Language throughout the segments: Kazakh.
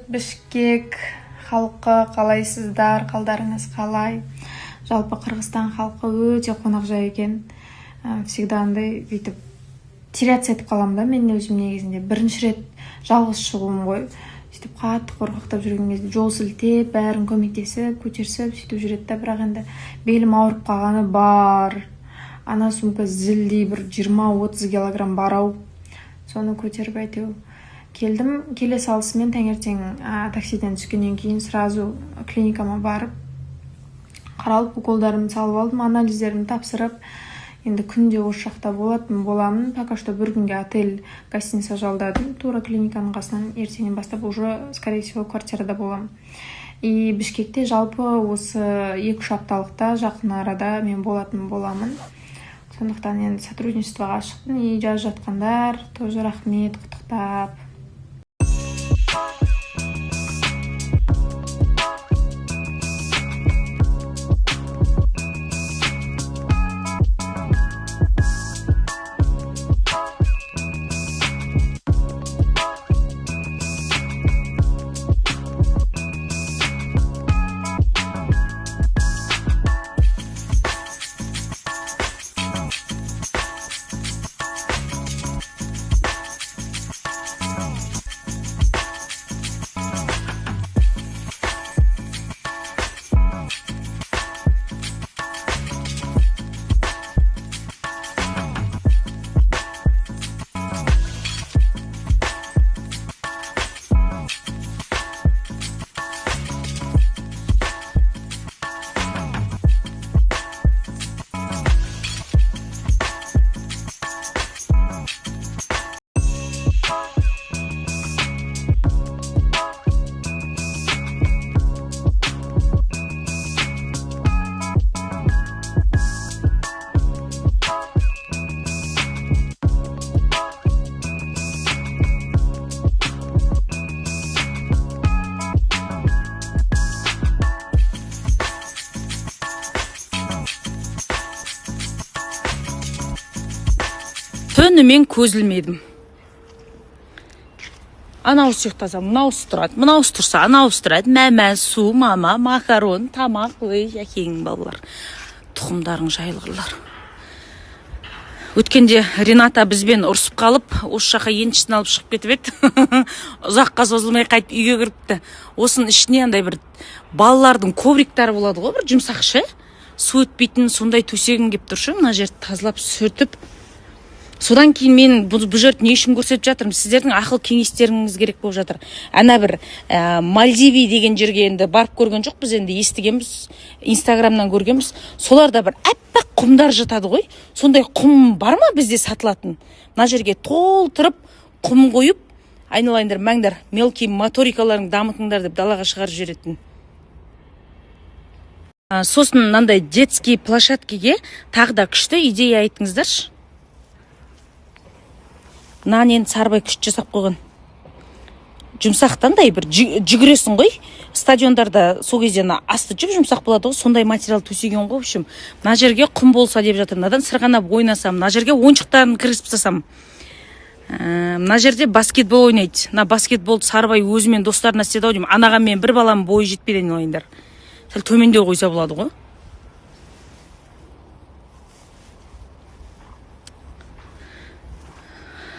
Бішкек халқы, қалайсыздар? Қалдарыңыз қалай? Жалпы, Қырғызстан халқы өте қонақжай екен. Всегда андай бүйтіп теряться етіп қаламын да. Мен өзім негізінде бірінші рет жалғыз шығуым ғой. Сөйтіп қатты қорқақтап жүрген кезде жол сілтеп, бәрін көмектесіп, көтерісіп, сөйтіп жүреді да. Бірақ енді белім ауырып қалғаны бар. Ана сумка зілдей, бір 20-30 килограмм бар ау, соны көтеріп әйтеу келдім. Келе салысымен таңертең таксиден түскеннен кейін сразу клиникама барып, қаралып, уколдарымды салып алдым, анализдерімді тапсырып, енді күнде осы жақта болатын боламын. Пока что бір күнге отель, гостиница жалдадым тура клиниканың қасынан. Ертеңнен бастап уже, скорее всего, квартирада боламын. И Бішкекте жалпы осы 2-3 апталықта, жақын арада мен болатын боламын. Сондықтан енді сотрудничествоға ашықпын. И жазып жатқандар тоже рахмет құттықтап. Түнімен көз ілмедім. Анауысы ұйықтаса, мынауысы тұрады, мынауысы тұрса, анауысы тұрады. Мә, су, мама, макарон, тамақ. Ой, әкеңнің балалар, тұқымдарың жайылғырлар. Өткенде Рената бізбен ұрысып қалып, осы жаққа еншісін алып шығып кетіп еді. Ұзаққа созылмай қайтып үйге кіріпті. Осының ішіне андай бір балалардың ковриктары болады ғой, бір жұмсақ ше, су өтпейтін, сондай төсегім келіп тұр ше. Мына жерді тазалап, сүртіп, содан кейін мен бұл жерді не үшін көрсетіп жатырмын? Сіздердің ақыл кеңестеріңіз керек болып жатыр. Ана бір Мальдиви деген жерге енді барып көрген жоқпыз, енді естігенбіз, Инстаграмнан көргенбіз. Соларда бір аппақ құмдар жатады ғой. Сондай құм бар ма бізде сатылатын? Мына жерге толтырып құм қойып, айналайындар, мәңдер, мелкий моторикаларыңды дамытыңдар деп далаға шығарып жіберетін. Сосын мынандай детский площадкеге тағы да күшті идея айтыңыздаршы. Мынаны енді Сарыбай күшті жасап қойған, жұмсақ та, андай бір жүгіресің ғой стадиондарда, сол кезде ана асты жұп жұмсақ болады ғой, сондай материал төсеген ғой. В общем, мына жерге құм болса деп жатыр. Мынадан сырғанап ойнасам, мына жерге ойыншықтарын кіргізіп тастасам. Мына жерде баскетбол ойнайды. Мына баскетболды Сарыбай өзімен достарына істеді ау деймін. Анаған мен бір баламның бойы жетпейді, айналайындар, сәл төмендеу қойса болады ғой.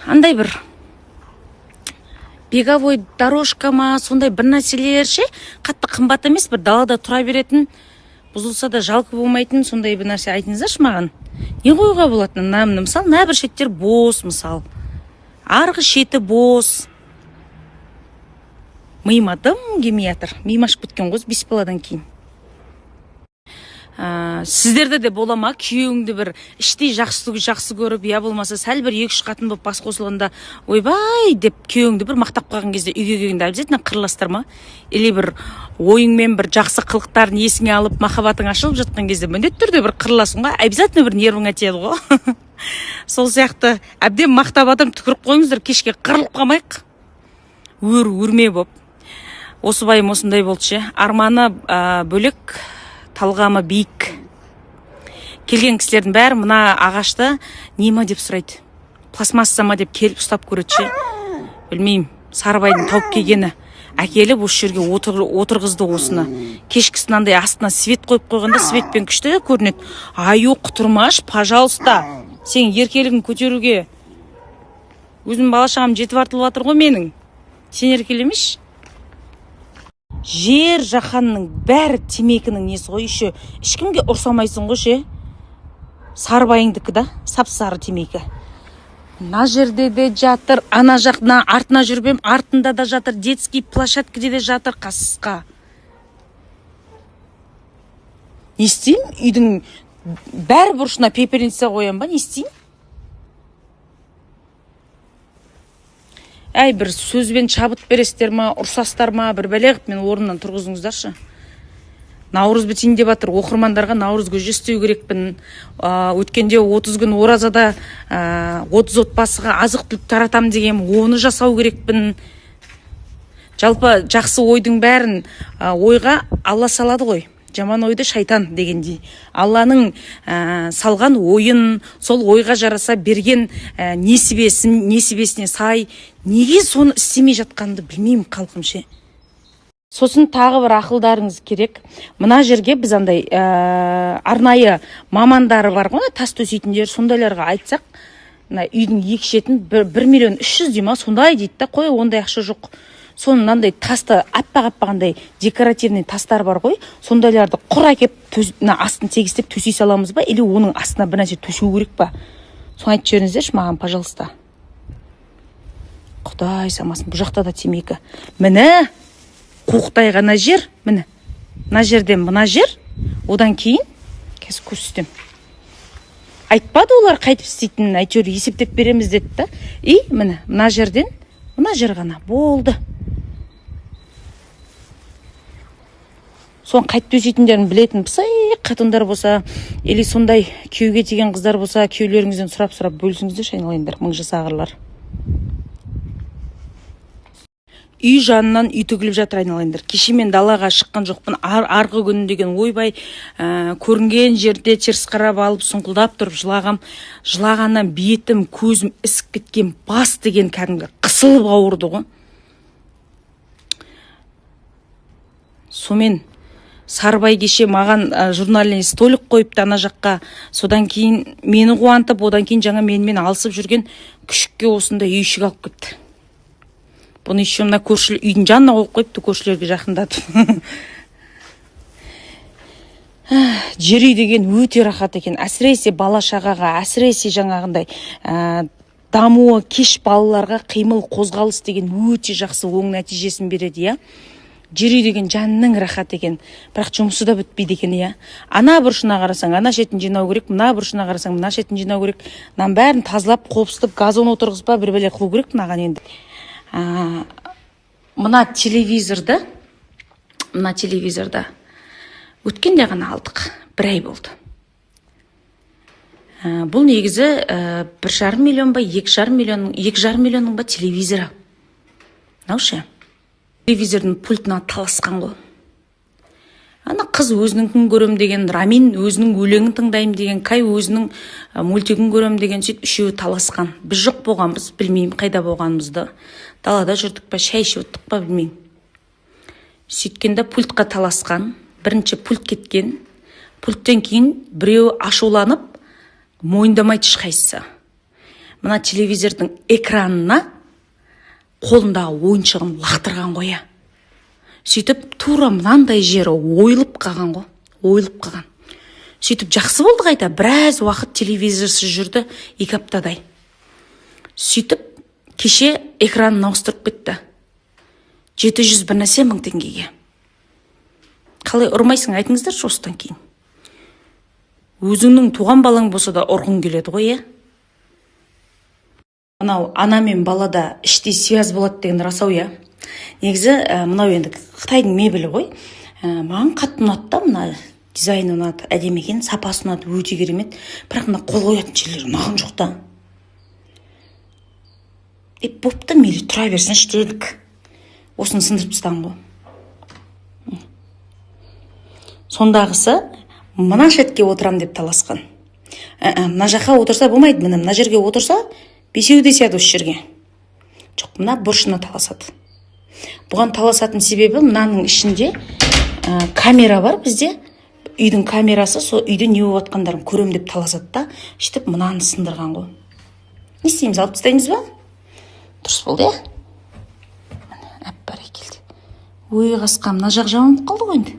Андай бір беговой дорожка ма, сондай бір нәрселер ше, қатты қымбат емес, бір далада тұра беретін, бұзылса да жалко болмайтын, сондай бір нәрсе айтыңыздаршы маған. Не қоюға болады? Мына, мысалы, мына бір шеттер бос, мысалы, арғы шеті бос. Миыма дым келмей жатыр, миым ашып кеткен ғой бес баладан кейін. Сіздерде де бола ма, күйеуіңді бір іштей жақсы көріп, я болмаса сәл бір екі үш қатын болып бас қосылғанда, ойбай деп күйеуіңді бір мақтап қалған кезде, үйге келгенде обязательно қырыласыздар ма? Или бір ойыңмен бір жақсы қылықтарын есіңе алып, махаббатың ашылып жатқан кезде міндетті түрде бір қырыласың ғой, обязательно бір нервыңа тиеді ғой. Сол сияқты әбден мақтап жатырмын, түкіріп қойыңыздар, кешке қырылып қалмайық өр өрме болып. Осы байым осындай болды ше, арманы бөлек, талғамы биік. Келген кісілердің бәрі мына ағашты не ма деп сұрайды, пластмасса ма деп келіп ұстап көреді ше. Білмеймін, Сарыбайдың тауып келгені. Әкеліп осы жерге отырғызды осыны. Кешкісін андай астына свет қойып қойғанда, светпен күшті көрінеді. Аю, құтырмаш, пожалуйста. Сен еркелігін көтеруге өзім бала шағам жетіп артылып жатыр ғой менің. Сен еркелемеші. Жер жаһанның бәрі темекінің несі ғой еще. Ешкімге ұрсамайсың ғой ше. Сарыбайыңдікі да, сап сары темекі. Мына жерде де жатыр, ана жақ, мына артына жүріп ем, артында да жатыр, детский площадкада де жатыр. Қасқа не істеймін? Үйдің бәр бұрышына пепельница қоямын ба, не істеймін? Әй, бір сөзбен шабыт бересіздер ма, ұрсастар ма, бір бәле қылып мен орнымнан тұрғызыңыздаршы. Наурыз бітейін деп жатыр, оқырмандарға наурыз көже істеу керекпін. Өткенде 30 күн оразада 30 отбасыға азық түлік таратам дегем, оны жасау керекпін. Жалпы жақсы ойдың бәрін ойға Алла салады ғой, жаман ойды шайтан дегендей. Алланың салған ойын, сол ойға жараса берген несібесін, несібесіне сай неге соны істемей жатқанымды білмеймін, халқым ше. Сосын тағы бір ақылдарыңыз керек. Мына жерге біз андай арнайы мамандары бар ғой, тас төсейтіндер, сондайларға айтсақ, мына үйдің екі шетін 1 миллион 300 дей ма, сондай дейді да. Қой, ондай ақша жоқ. Соны мынандай тасты, аппақ аппақ андай декоративный тастар бар ғой, сондайларды құр әкеп мына астын тегістеп төсей саламыз ба, или оның астына бір нәрсе төсеу керек па? Соны айтып жіберіңіздерші маған, пожалуйста. Құдай самасын, бұл жақта да темекі. Міне, қуықтай ғана жер, міне, мына жерден мына жер, одан кейін қазір көрсетемін. Айтпады олар қайтып істейтінін, әйтеуір есептеп береміз деді да. И міне, мына жерден мына жер ғана болды. Соны қайтып төсейтіндерін білетін пысық қатындар болса, или сондай күйеуге тиген қыздар болса, күйеулеріңізден сұрап сұрап бөлісіңіздерші, айналайындар, мың жасағырлар. Үй жанынан үй тігіліп жатыр, айналайындар. Кеше мен далаға шыққан жоқпын. Арғы күні деген ойбай, көрінген жерде теріс қарап алып, сұңқылдап тұрып жылағам. Жылағаннан бетім, көзім ісіп кеткен, бас деген кәдімгі қысылып ауырды ғой. Сонымен Сарыбай кеше маған журнальный столик қойыпты ана жаққа. Содан кейін мені қуантып, одан кейін жаңа менімен алысып жүрген күшікке осындай үйшік алып келіпті. Бұны еще мына көрші үйдің жанына қойып қойыпты, көршілерге жақындатып. Жер үй деген өте рахат екен, әсіресе бала шағаға, әсіресе жаңағындай дамуы кеш балаларға қимыл қозғалыс деген өте жақсы оң нәтижесін береді, иә. Жер үй деген жанның рахаты екен, бірақ жұмысы да бітпейді екен, иә. Ана бұрышына қарасаң, ана шетін жинау керек, мына бұрышына қарасаң, мына шетін жинау керек. Мынаның бәрін тазалап, қопсытып, газон отырғызып па, бір бәле қылу керек мынаған енді. Мына телевизорды өткенде ғана алдық, бір ай болды. Бұл негізі 1,5 миллион ба, 2,5 миллион, 2,5 миллионның ба телевизоры. Мынау ше, телевизордың пультына таласқан ғой. Ана қыз өзінікін көрем деген, Рамин өзінің өлеңін тыңдаймын деген, Кай өзінің мультигін көрем деген, сөйтіп үшеуі таласқан. Біз жоқ болғанбыз, білмеймін қайда болғанымызды, далада жүрдік па, шай ішіп отырдық па, білмеймін. Сөйткенде пультқа таласқан. Бірінші пульт кеткен, пульттен кейін біреуі ашуланып, мойындамайды ешқайсысы, мына телевизордың экранына қолындағы ойыншығын лақтырған ғой, иә. Сөйтіп тура мынандай жері ойылып қалған ғой, ойылып қалған. Сөйтіп жақсы болды, қайта біраз уақыт телевизорсыз жүрді, 2 аптадай. Сөйтіп кеше экранын ауыстырып кетті 700 бір нәрсе мың теңгеге. Қалай ұрмайсың, айтыңыздаршы? Осыдан кейін өзіңнің туған балаң болса да ұрғың келеді ғой, иә. Мынау ана мен балада іштей связь болады деген рас ау, иә. Негізі мынау енді қытайдың мебелі ғой. Маған қатты ұнады да, мына дизайны ұнады, әдемі екен, сапасы ұнады, өте керемет. Бірақ мына қол қоятын жерлері ұнаған жоқ та. Е, бопты, мейлі, тұра берсінші дедік. Осыны сындырып тастаған ғой. Сондағысы мына шетке отырам деп таласқан. Мына жаққа отырса болмайды, міне, мына жерге отырса, бесеуі де сияды осы жерге. Жоқ, мына бұрышына таласады. Бұған таласатын себебі, мынаның ішінде камера бар бізде, үйдің камерасы. Сол үйде не болып жатқандарын көремін деп таласады да, сөйтіп мынаны сындырған ғой. Не істейміз, алып тастаймыз ба? Дұрыс болды, иә. Міне, әп, бәрекелді. Ой, қасқа, мына жақ жаманып қалды ғой енді.